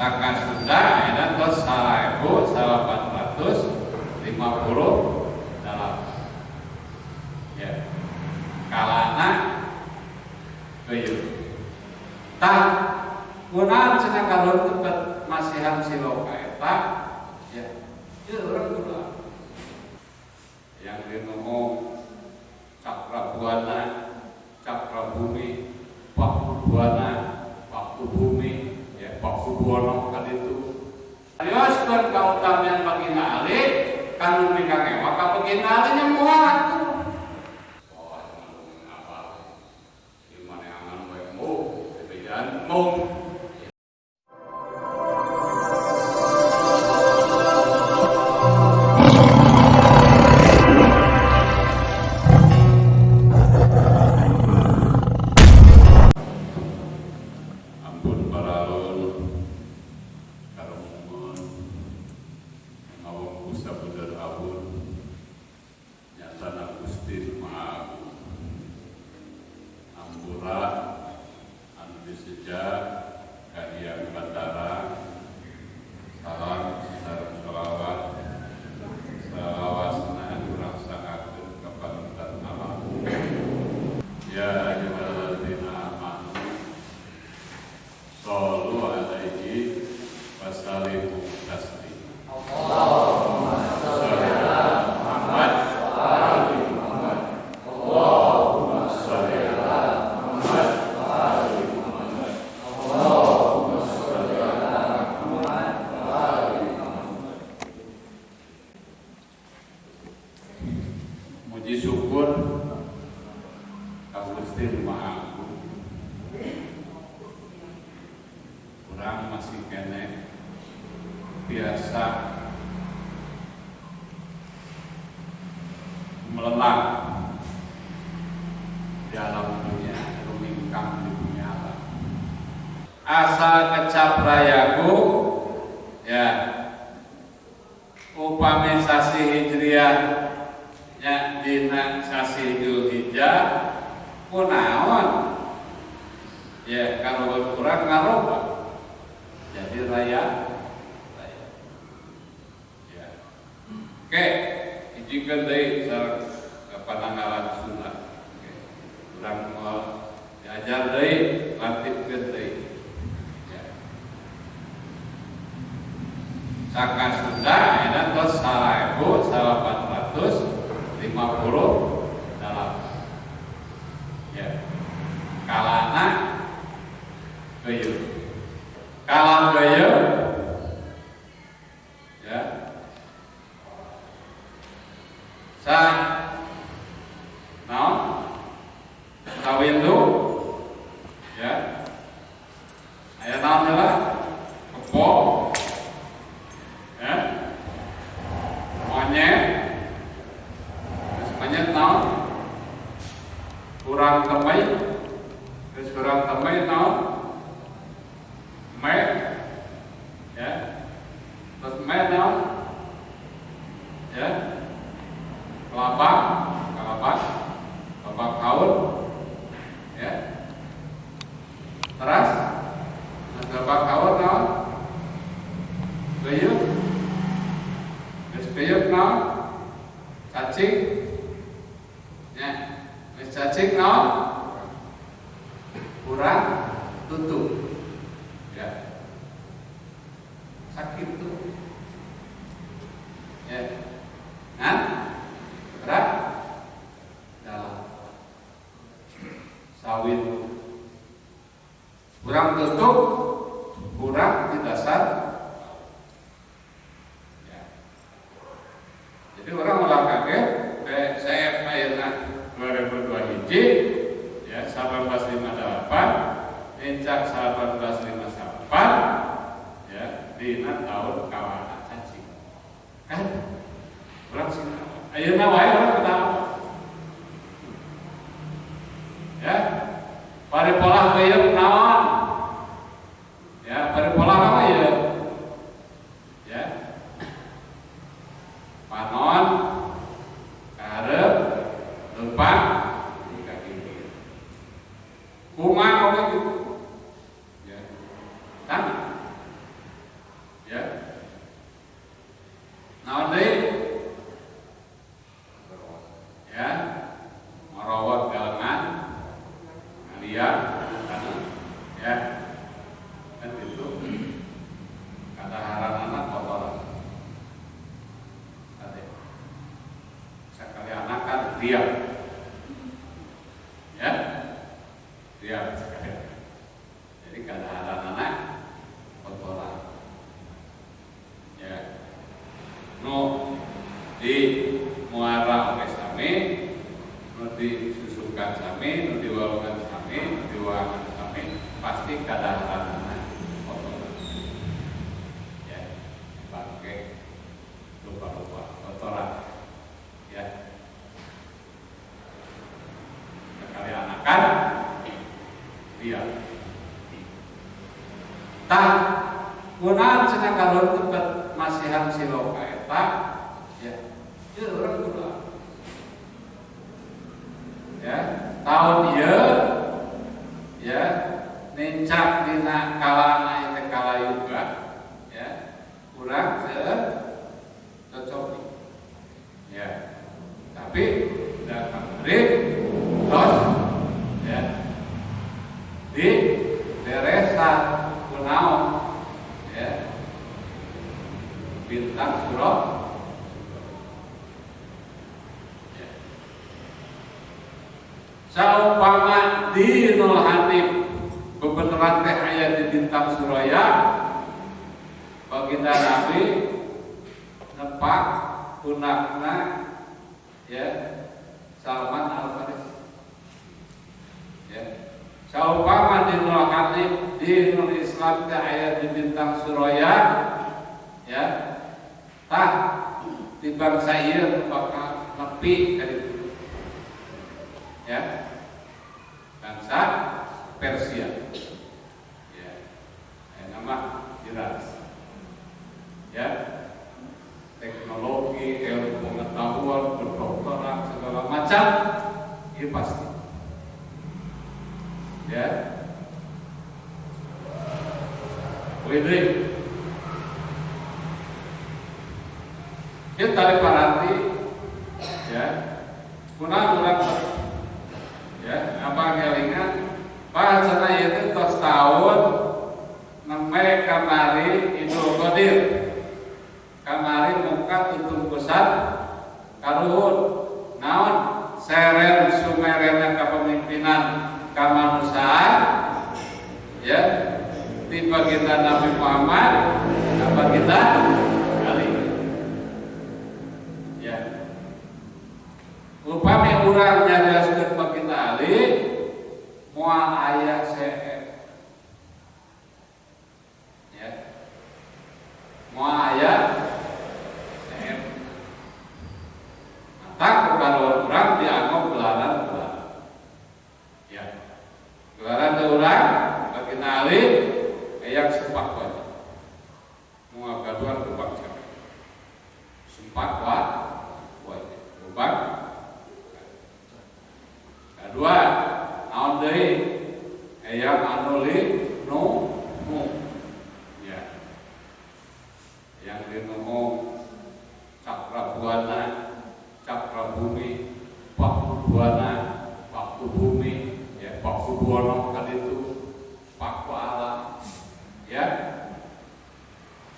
Saka Sunda ayeuna tos 1858. Ya. Kalana geuyeut. Tah kunaon cenah kaluhur teh masihan siloka eta ya. Ieu urang kudu yang dia ngomong cakra buana, cakra bumi, paku buana, paku bumi, ya paku buana kan itu. Arioskeun kautamian Baginda Ali, kanu mikangewa ka Baginda Ali nya moal atuh. Oh, apa? Di mana angan we mung, bejaan mung. Ampun paralon karumun ngawong sabuder abun nyatana Gusti Maha Agung ampura anu diseja ka Hyang Batara salam sareng sholawat salawasna urang sangakeun ka panutan alam ya ayyuhalladzina amanu shollu alaihi wa sallimu taslima. Allahumma sholli ala Muhammad wa ali Muhammad. Allahumma sholli ala Muhammad wa ali Muhammad. Allahumma sholli ala Muhammad wa ali Muhammad. Muji syukur ka Gusti Maha Agung. Urang masih keneh biasa melelang di alam dunia, rumingkang di dunia alam. Asal kecap rayaku, ya, upami sasi hijriah, ya dina sasi Dzulhijjah, kunaon, ya kalau kurang ngaroba, jadi raya, raya. Ya. Oke, izinkan deui sareng pananggalan Sunda. Oke. Urang moal diajar deui, lantipkeun deui. Ya. Saka Sunda ayeuna tos 1858. Ya. Kalana geuyeut. Kalah geuyeut ya. Sa naon? Sawindu ya. Aya naon heula? Kebo. Ya. Monyet. Terus monyet naon? Kurang temai. Terus kurang temai naon? Me. Ya. Terus me naon? Ya. Kelabang, kelabang, kelabang kaul, ya. Teras, terus kelabang kaul naon? Geyuk, terus geyuk naon? Cacing, ya. Terus cacing naon? Kurang tutup, ya. Sakit tuh, ya. Nah, berat dalam sawit kurang tutup, kurang di dasar ya. Jadi orang ulah kaget saya ayeuna 2002 hiji ya 1858 nincak 1858 ya dina tahun kawana cacing kan urang sing ayeuna wae urang ketawa ya paripolah geuyeut naon ya paripolah naon ieu ya panon kahareup leumpang di kaki kumaha oge gitu ya kan riak. Ya, riak sekali. Jadi kadaharanana kotoran. Ya, nu di muara oge sami, nu di susukan sami, nu di walukan sami, nu di waangan sami, pasti kadaharanana kotoran. Ya, pakai lupa-lupa kotoran. Ya, sekali anakan riak. Tah kunaon cenah kaluhur tempat masihan siloka eta ya, ieu urang kudu. Ya, tahun ieu ya nincak dina kalana teh kala yuga ya, kurang cocok. Ya. Tapi udah kamari tos ya di beresan kunaon ya bintang surah ya. Saumpama dinul hanif bebeneran teh aya di bintang suraya, baginda Nabi nepak punakna ya Salman Al-Farisi ya. Saumpama dinul hanif dinul Islam teh aya di bintang suraya ya, tah di bangsa ieu bakal nepi ka ditu ya, bangsa Persia ya, nama Iran ya, teknologi, ilmu pengetahuan, kedokteran segala macam ini pasti ya. Widri kita tarik parati ya, kunaon urang ya, apa ngelingan bahasana ieu teh tos taun nembe kamari Idul Qadir, kamari muka tutungkusan karuhun naon seren sumerena kepemimpinan kamanusiaan ya di baginda Nabi Muhammad baginda Ali ya. Upami urang nyarioskeun baginda Ali moal aya CF ya, moal aya CF. Mata ku urang dianggap gelaran-gelaran ya, gelaran teh urang baginda Ali hayang sempak wae moal gaduhan lubang cakep sempak wae lubang kedua naon deui hayang anu li nu nu ya, yang dinomo cakra buana, cakra bumi, paku buana, paku bumi ya, paku buana kan itu paku alam ya,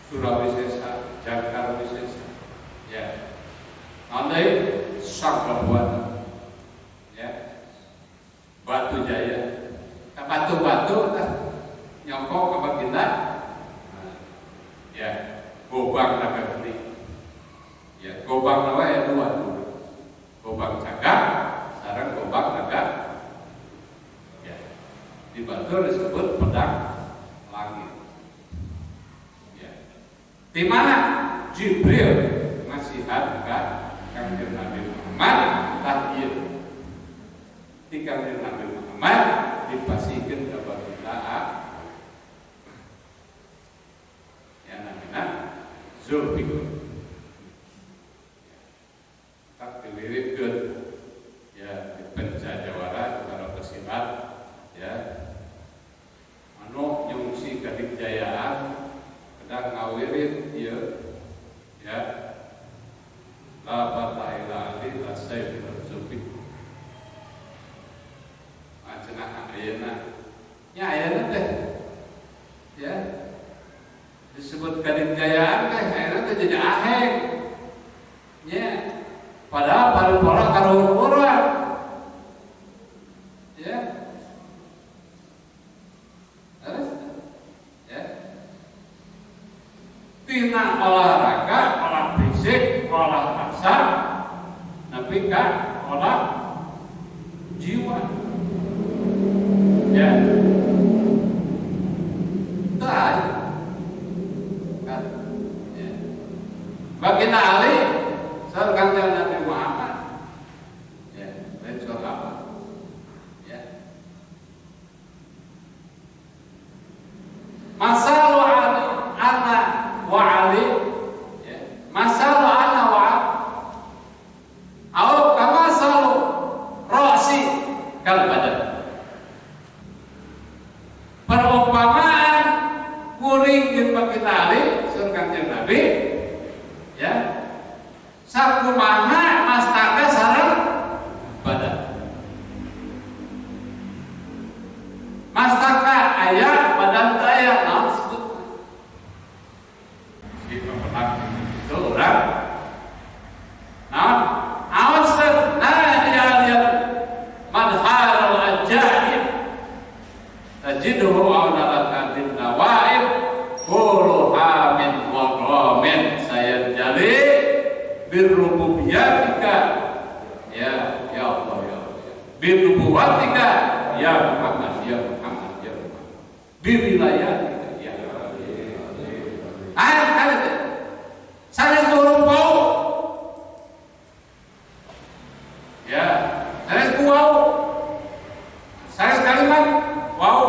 Surawisesa, Jangkar Wisesa ya, naon deui Sangga Buana ya, Batu Jaya, batu-batu nyokok ke baginda ya, gobang naga gede ya, gobang nawa ya dua, gobang cagak sareng gobang naga ya, di Bantul disebut pedang langit ya. Di mana Jibril masihan ka Kangjeng Nabi Muhammad tah ieu di Kangjeng Nabi Muhammad dipasihkeun ka baginda ya, namina Zulfikar. Tak diwiritkeun ya di Penca Jawara para pesilat ya, anu nyungsi kadikjayaan kedah ngawirit ieu ya, la fata ila ali la sayyid Zulfikar. Cenah ayeuna nya ayeuna teh ya disebut kadikjayaan teh ayeuna teh jadi aheng nya, padahal paripora karuhun urang Tina olahraga, olah fisik, olah rasa, tapi ka olah jiwa. Ya. Itu aja. Kan. Ya. Baginda Ali saur Kanjeng Nabi Muhammad. Ya, lain saur apa? Ya. Masalu Ali ana wa Ali, ya. Masalu ana wa au kamasalu rosi kal badan. Perumpamaan kuring jeung Baginda Ali saur Kanjeng Nabi, ya. Sakumaha mastaka sareng badan. Mastaka aya badan teu aya naon disebut? Si pemenak itu urang. Naon? Awas nah dia lihat madharul ajaib. Tajiduhu auna bin nawaib kullu amin wa qamin sayanjali birrububiyatika ya ya Allah ya Allah birrubuwatika ya Muhammad ya Muhammad ya Muhammad biwilayatika ya ah kan itu sanes turun bau ya sanes wau sanes kalimat wau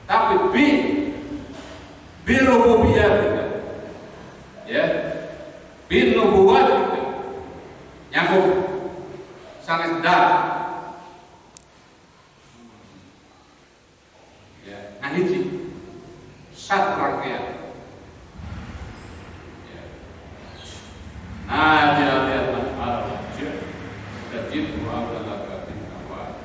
tapi bi birububiyatika ya bin nubuwatika nyambung sanes dah ya ngahiji satu rangkaian ya. Nah dia lihat al-jin tajidu awlaka bin awal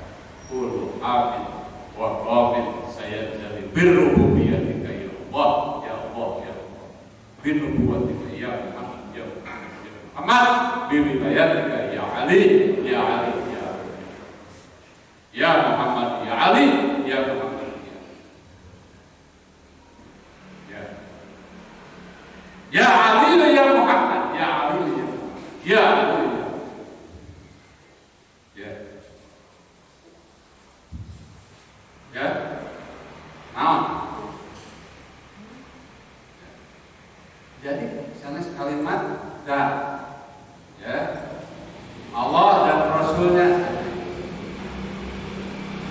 kullu amin wa qabil sayanjali birrububiyatika ya Allah ya Allah ya Allah binubuwatika ya Muhammad ya Muhammad ya Muhammad biwilayatika ya Ali ya Ali ya Ali ya Muhammad ya Ali ya Muhammad ya ya ya Ali ya Muhammad ya Ali ya ya Ali ya ya nah. Jadi sanes kalimat dan ya Allah dan Rasulnya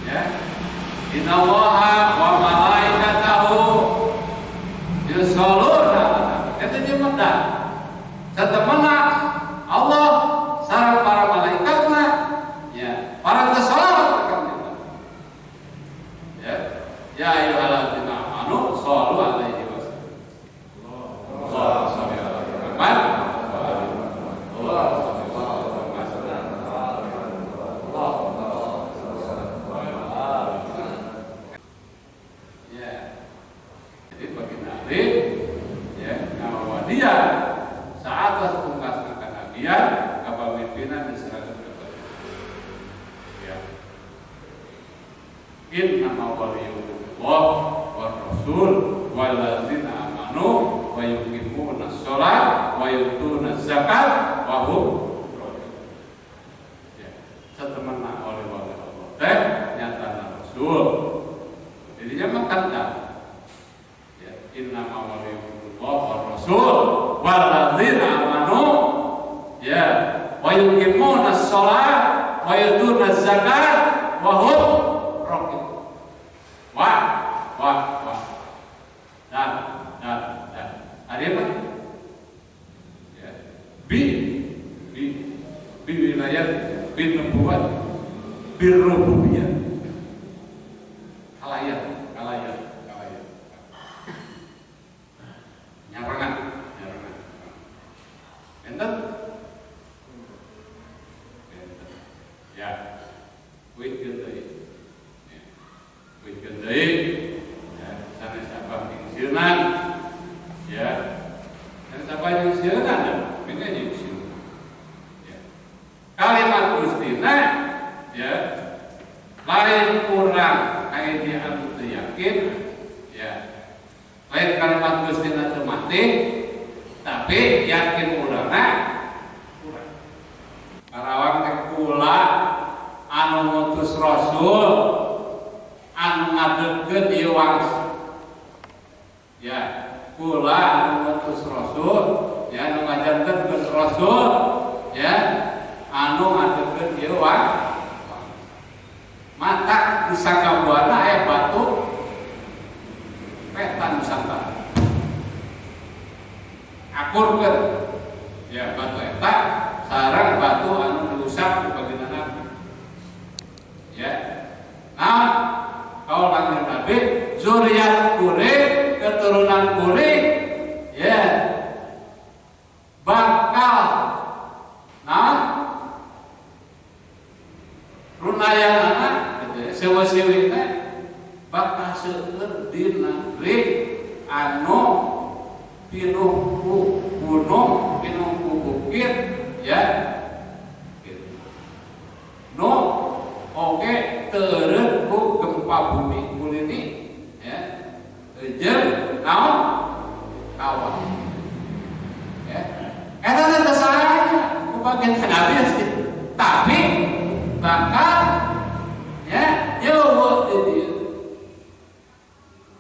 ya innallaha wa malaikatahu yusholluna eta jeung mendah satemena Allah sareng para malaikatna ya para teh salat ka kita ya ya ayyuhalladzina amanu shallu alaihi wasallam. Allah sholli ala Muhammad wa ali Muhammad. Allah sholli ala Muhammad. Ya. Jadi bagi Nabi ya bahwa dia saat pungkas kenabian kepemimpinan diserahkan kepada ya. Innama waliyullah war rasul walladzina amanu wa yuqimuna shalat wa yutuna zakat wa hum raki'un. Ya, satemena oleh wali Allah teh nyatana rasul. Jadinya makan dah. Ya, innama waliyullah war rasul walladzina amanu ya wa yuqimuna shalat wa yutuna zakat wa hum raki'un. Wa wa wa. Dan dan dan. Ada apa? Ya. Bi bi bi wilayah bi nubuwat bi rububiyah. Kalayan, kalayan, kalayan. Nyarengan, nyarengan. Enten? Enten. Ya. Kuwi deui. Ya. Kuwi deui. Ya, sanes abah ing. Ya. Sanes abah ing sieuna beda jeung sieuna. Ya. Kalimat Gustina ya lain kurang aya di anu teu yakin ya. Lain kalimat Gustina teu putih tapi yakin urangna kurang. Karawang teh kula anu ngutus rasul anu ngadegkeun ieu wangsa. Ya, kula anu ngutus rasul, ya anu ngajantenkeun rasul, ya anu ngadegkeun ieu wangsa. Matak di Sanggabuana aya batu petan Nusantara. Akurkeun ya batu eta sareng batu anu diusap ku baginda Nabi. Ya. Nah, kaul Kanjeng Nabi zuriat kuring, keturunan kuring ya bakal nah runayanana sewa-sewi teh bakal seueur di negeri anu pinuh ku gunung, pinuh ku bukit ya gitu. Nu oge teureun ku gempa bumi kulini ya jeung naon kawah ya eta teh teu salah ku bagian Nabi sih tapi bakal ya jauh di dia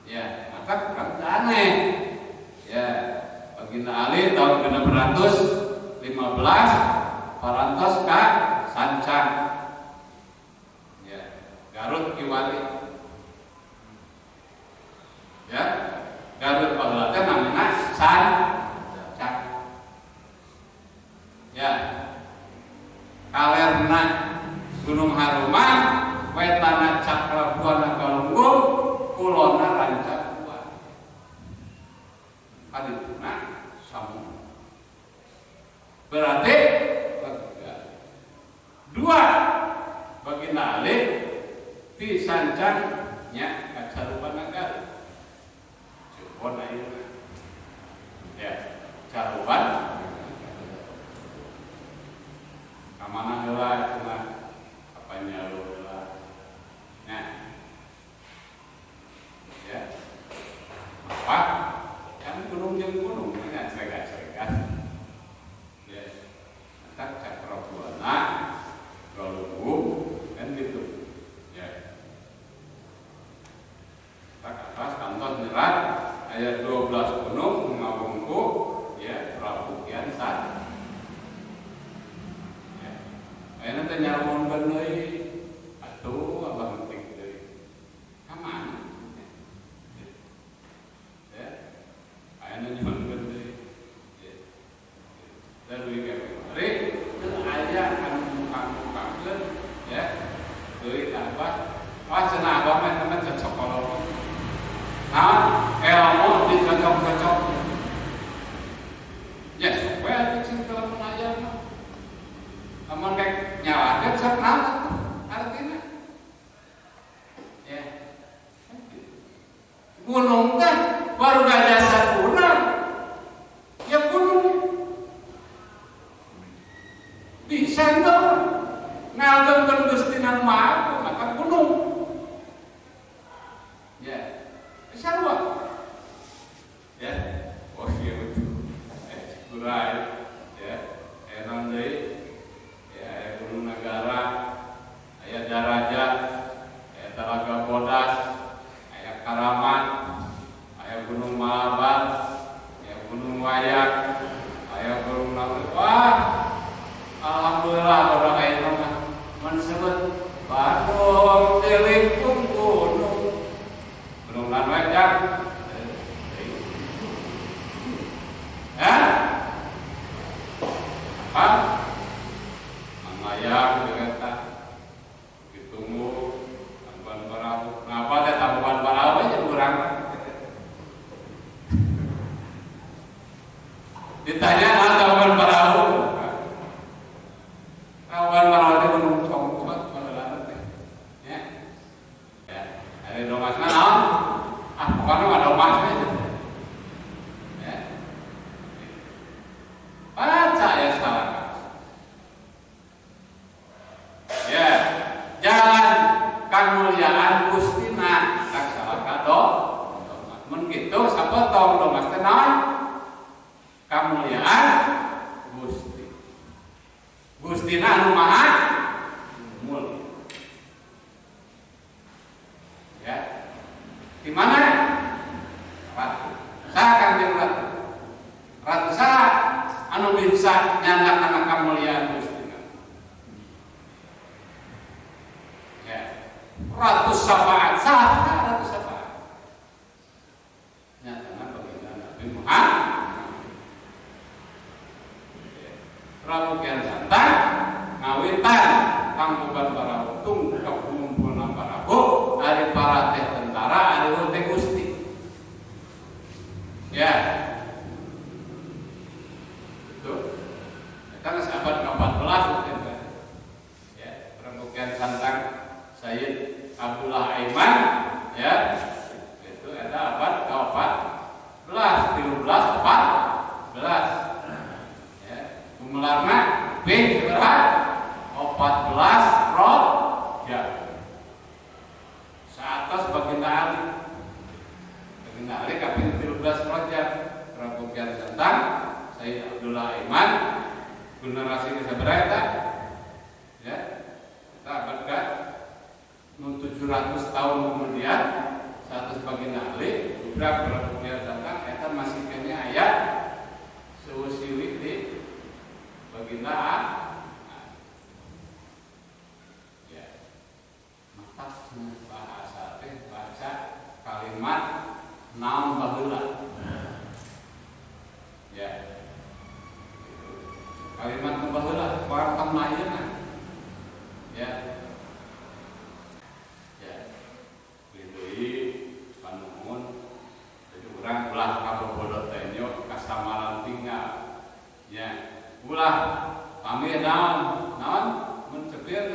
ya maka kurang aneh ya. Baginda Ali tahun 615 parantos ka Sancang ya Garut Kiwari ya Garut baheula teh namina Sancang ya kalerna Gunung Haruman wetana Cakrabuana Galunggung kulona Rancabuana kadituna samu berarti dua Baginda Ali di Sancang nya Kacaruban Garut Cirebon ayeuna ya Caruban ka mana heula cenah apa nyalu heula nah ya apa kan gunung jeung gunung nya srega-srega ya tak Cakrabuana Galunggung kan gitu ya tak atas kantos nyerat ayat 12 gunung ngawengku ya Prabu Kian Santang ya ayeuna teh nyarmonkeun deui atuh abah penting deui ka mana ya ayeuna nyuhunkeun deui ya dan leuwih ka kamari teu aya anu mukang-mukangkeun ya deui abah wah cenah abah mah eta mah cocok kolot. Nah, ilmu dicocok-cocok. Ya sok we atuh cing teu lamun aya mah. Lamun rek nyalakeun sok naon atuh artina. Ya. Gunung teh baru gajasar urang. Ya gunung. Bisa teu ngagemkeun Gusti Nu Maha maka gunung. Ya. Sarua. Ya. Oh iya betul. Kurai ya. Enon deui. Ya, aya Gunung Nagara, aya Daraja, aya Talaga Bodas, aya Karamat, aya Gunung Malabar, aya Gunung Wayak, aya Gunung Nawi. Wah. Alhamdulillah orang ayeuna mah mun sebut Bandung dilingkung gunung. Gunung lan wae. Eh? Apa? Manglayang eta ditunggu Tangkuban Parahu. Ngapa teh Tangkuban Parahu jeung urang? Ditanya nah Tangkuban Parahu. Tangkuban Parahu teh gunung congcot baheula teh. Ya. Ya, ari domasna naon? Ah, pokokna mah domas we. Ya. Baca ya salah. Ya, jalan kamulyaan Gustina tak salah kado. Mun kitu sapotong domas teh naon? Ratu saha anu bisa nyandak kana kamuliaan Gusti. Ya. Ratu syafaat saha ratu syafaat. Nyatana baginda Nabi Muhammad. Prabu Kian Santang ngawitan Tangkuban Parahu tungkap ngumpulna Parahu ari para teh tentara ari teh Gusti. Ya. Itu. Eta geus abad ke-14 teh. Ya, Prabu Kian Santang Sayyid Abdullah Aiman ya. Itu eta abad ke-14, 13 14. Ya, gumelarna B berapa? 14 Rajab. Saatos Baginda Ali. Baginda Ali kaping 13 Rajab. Prabu Kian Santang Sayyid Abdullah Aiman generasi sabaraha eta? Ya. Eta abad ka 700 tahun kemudian saatos Baginda Ali budak Prabu Kian Santang eta masih kene aya seusiwi di Baginda Ali. Ya. Mata bahasa teh baca kalimat naon baheula. Ya. Gitu. Kalimat nu baheula orang tong ayeuna. Ya. Ya. Deui panuhun jadi urang ulah kabobodo tenyo kasamaran tinggal. Ya. Ulah pamit naon naon mun cepir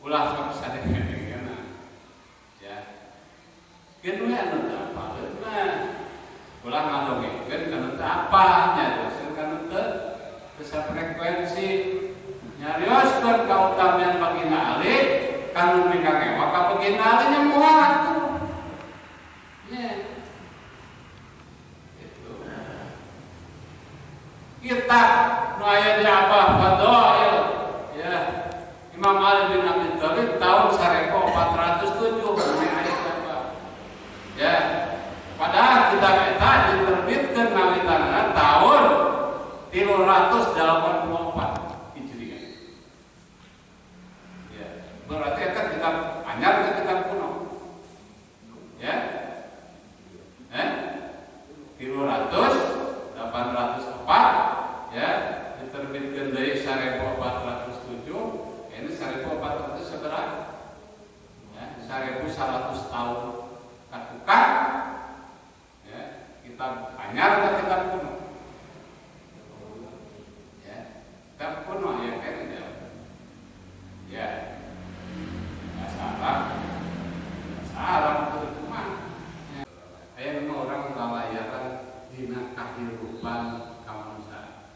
ulah sok sadeng-sadengna. Ya. Keun we anu teu apaleun mah. Ulah ngadongengkeun kana teu apa nyarioskeun kana teu frekuensi. Nyarioskeun kautamian Baginda Ali kanu mikangewa ka Baginda Ali nya moal atuh. Nya. Itu. Kitab nu aya di Abah Fadhail ya. Imam Ali bin Abi Thalib tahun 1407 aya apa? Ya. Padahal kitab eta diterbitkeun nawitanna tahun 384 Hijriah. Ya, berarti eta kitab anyar ke kitab kuno. Ya. 300 804 ya, diterbitkeun deui 1407. Ini 1400 sabaraha? Ya, 1100 tahun katukang. Ya, kitab anyar atau kitab kuno? Ya, kitab kuno ya kan ya. Ya. Bahasa Arab. Bahasa Arab itu mah. Ya. Aya memang orang lalayaran dina kahirupan kamanusiaan.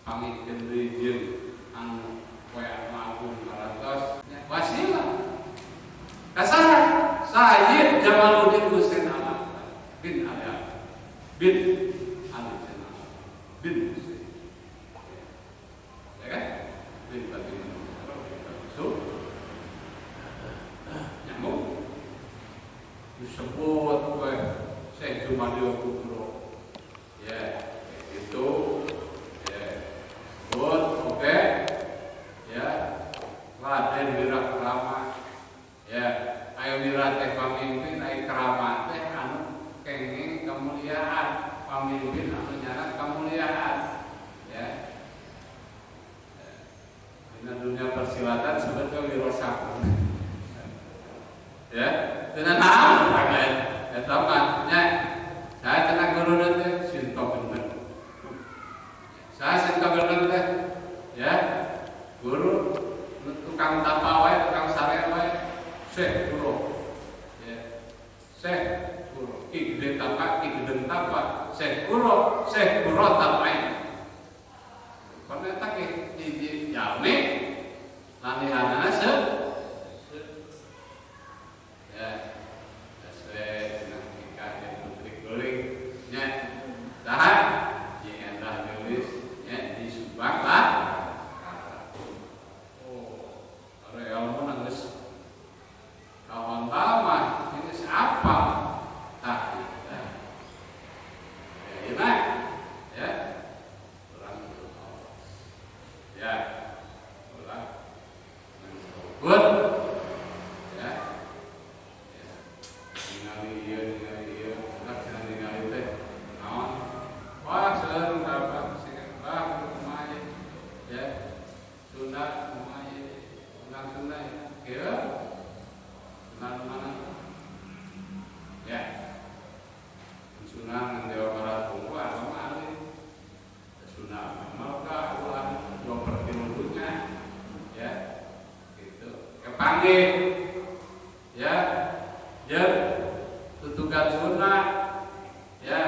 Pamikeun deui jeung anu poe anu agung parantos wasilah. Kasaha Sayyid Jamaluddin Husain Al bin Ali bin Ali Jamal bin Husain. Ya kan? Bin Fatimah so nyambung disebut we Syekh Jumadil Kubro. Ya, itu ya. Sebut oke. Ya, Raden Wirakrama. Ya, ayo wira teh pamimpin, ayo krama teh anu kenging kemuliaan, pamimpin anu nyarat kemuliaan. Ya. Dina dunia persilatan sebetulnya Wiro Sableng. Ya, cenah naon eta mah nya. Saya cenah guru teh Sinto Gendeng. Saya Sinto Gendeng teh ya, guru tukang tapa wae, tukang sare wae, Syekh Guru. Ya. Syekh Guru, Ki Gede Tapa, Ki Gedeng Tapa, Syekh Guru, Syekh Guru Tapai. Kono eta ge hiji jalmi lanihanana se ya. Sesuai cenah nikah jeung putri guling nya. Saha? Nyi Endah Geulis nya di Subang lah. Oh, are ilmu geus kawan lama ini siapa? Tah, ya, ya, Dukun ya. Ningali ieu cenah ningali teh naon? Wah, seueur kapan sih bah kumaha ya. Sunda kumaha Sunda Sunda ya. Sunda mana? Ya. Sunda ngan Jawa Barat unggul agama alih. Sunda mereka ulah 2/3 ya. Gitu. Kepanggil ya. Jeung tutugan Sunda ya.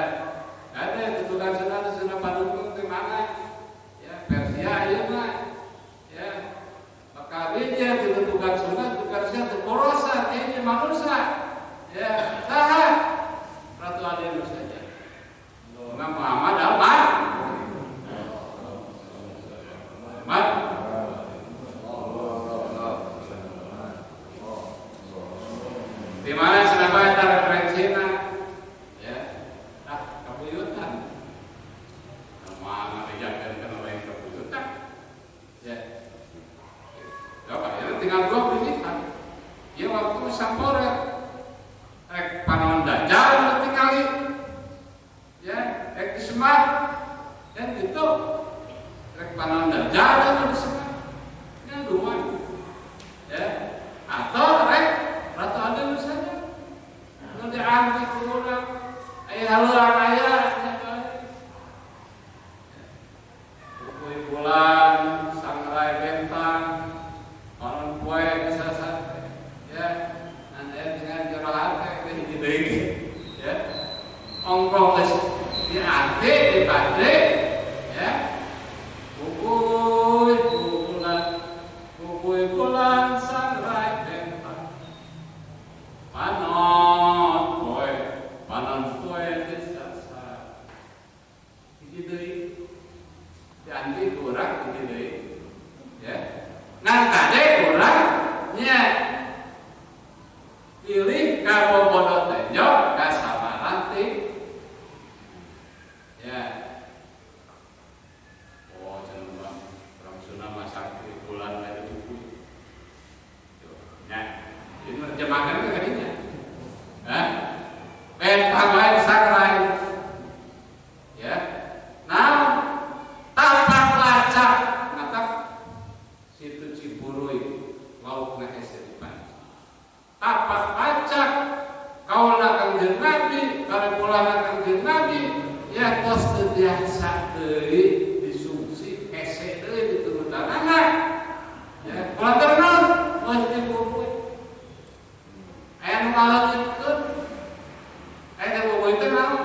Ada tutugan Sunda Sunda Padukung teh mana? Ya, Persia ieu mah. Ya. Maka dia tutugan Sunda tu Persia tu Khurasan ini manusia. Ya, saha? Ratu Adil saja. Imam Muhammad al-Mahdi. Muhammad. Di mana senapa eta referensina? Ya. Ah, kabuyutan. Moal ngabejakeun kana lain kabuyutan. Ya. Coba ya tinggal dua pilihan. Ya waktu sampore rek panon dajjal nu tingali. Ya, rek disemat. Dan itu rek panon dajjal nu disemat. Tinggal dua. Ya. Atau rek Ratu Adil saja. Nu dianti ku urang. Aya haluan aya Pukul bulan sangrai bentang panon poe disasat ya. Nanti dengan jero hate teh hiji deui ya. Ongkong geus dianti dipade ya. Pukul bulan sangrai bentang panon poe disasat. Hiji deui dianti kurang hiji deui ya. Ngan kade kurang nya pilih ka bobodo tenjo ka samaranti ya. Oh cenah bang urang Sunda mah sakti bulan lain buku ya. Ini nerjemahkan ke kadinya. Hah? Bentang lain sangrai ya. Nah, tapak lacak ngatak situ Ciburuy laukna hese dipanci. Tapak lacak kaula Kangjeng Nabi, karepulana Kangjeng Nabi ya tos teu biasa deui disungsi hese deui diturutanana. Ya, kulantaran naon? Geus dibubuy. Aya nu ngaleungitkeun. Aya dibubuy teh naon?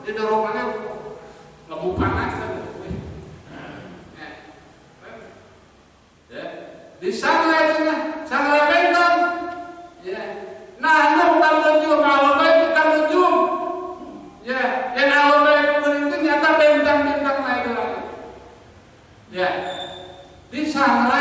Didorongna lembu panas teh dibubuy. Ya. Ya. Di sangrai cenah, sangrai bentang. Ya. Nah, nu tanujum alobai tanujum. Ya, yang alobai itu nyata bentang-bentang lain lagi. Ya. Di sangrai